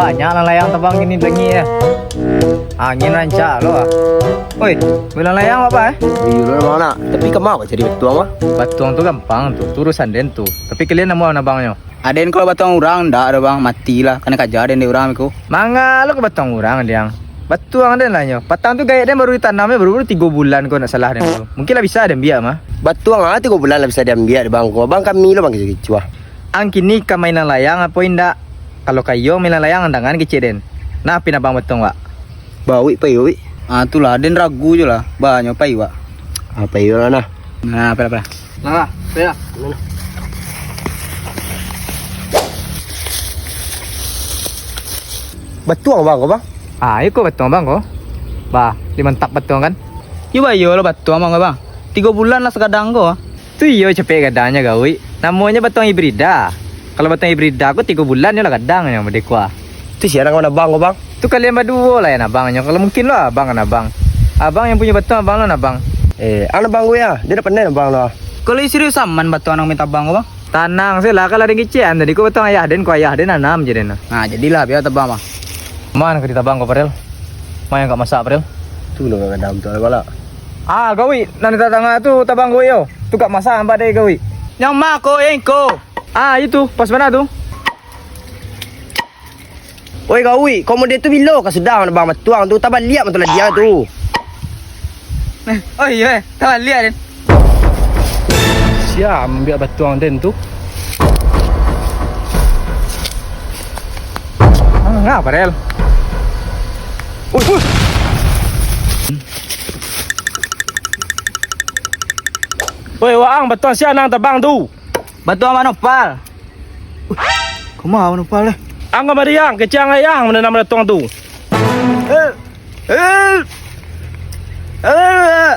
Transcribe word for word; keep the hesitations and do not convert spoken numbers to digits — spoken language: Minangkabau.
Banyak lah layang tabang kini, langik, eh. Angin rancak lo, ah. Oi, bilang layang apa, eh? Iyo lo, Bang, nak. Tapi kama awak cari batuang, mah? Batuang tu gampang tu, tu urusan den tu. Tapi kalian namo nabangnyo? Aden kalau batuang urang, ndak ado, Bang, mati lah. Kanai kaja den dek urang ko. Manga lo ka batuang urang, Diang. Batuang den lah nyo. Patang tu gaek den baru ditanam, eh, baru, baru tigo bulan ko, ndak salah den tu. Mungkin lah bisa den biak mah. Batuang ah, tigo bulan lah bisa diambiak dek Bang ko. Bang kami lo, Bang, kicuah-kicuah. Ang kini ka mainan layang apo indak? Kalau ka iyo mainan layang, andangan kecek den. Nah, pi nabang batuang, wak. Bawik pai, wik. Ah, tu lah, den ragu jo lah. Banyo pai, wak. Ah, pai lah nah. Nah, pai lah, pai lah. Nah, lah, pai lah. Batuang, Bang, ko, Bang? Ah, iko batuang, Bang, ko. Bah, di mantap batuang, kan? Iyo, bah, iyo lo batuang, Bang, ko, Bang. Tigo bulan lah sagadang ko. Tu iyo capek gadangnyo, Gawik. Namonyo batuang hibrida. Kalau batuang hibrida ko tigo bulan nyo lah gadang nyo badekua. Tu sia nan ka manabang ko, Bang? Tu kalian baduo lah yang nabangnyo. Kalau mungkin lo abang ka nabang. Abang yang punyo batuang, abang lo nabang. Eh, ang nabang ko ya? Dia dah pandai nabang lo. Kalau serius aman batuang nan main tabang ko, Bang? Tanang se lah, kalau den kecekan tadi ko batuang ayah den, ko ayah den nanam je den. Nah, jadilah, biar tabang, Bang. Mana ka ditabang ko, Parel? Mana yang ka masak, Parel? Tu lo gadang tu, Bang. Ah, Gawik, nan di tatangah tu tabang Gawik yo. Tu ka masak nampak dek Gawik. Yang ma ko, yang iko? Ah, itu, pas bana tu. Oi, Gawik, kau model tu bilo ka sudah manabang batuang tu, tabaliak mah tu lah dia tu. Eh, oh iyo, eh, tabaliak den. Sia mambiak batuang den tu. Ah, ngapa, Rel? Oi, oi. Oi, waang, batuang sia nan tabang tu? Batuang Manopal. Kama Manopal, eh? Ang kamari, ang, kecek ang ayah mananam batuang tu. Eh, eh, eh.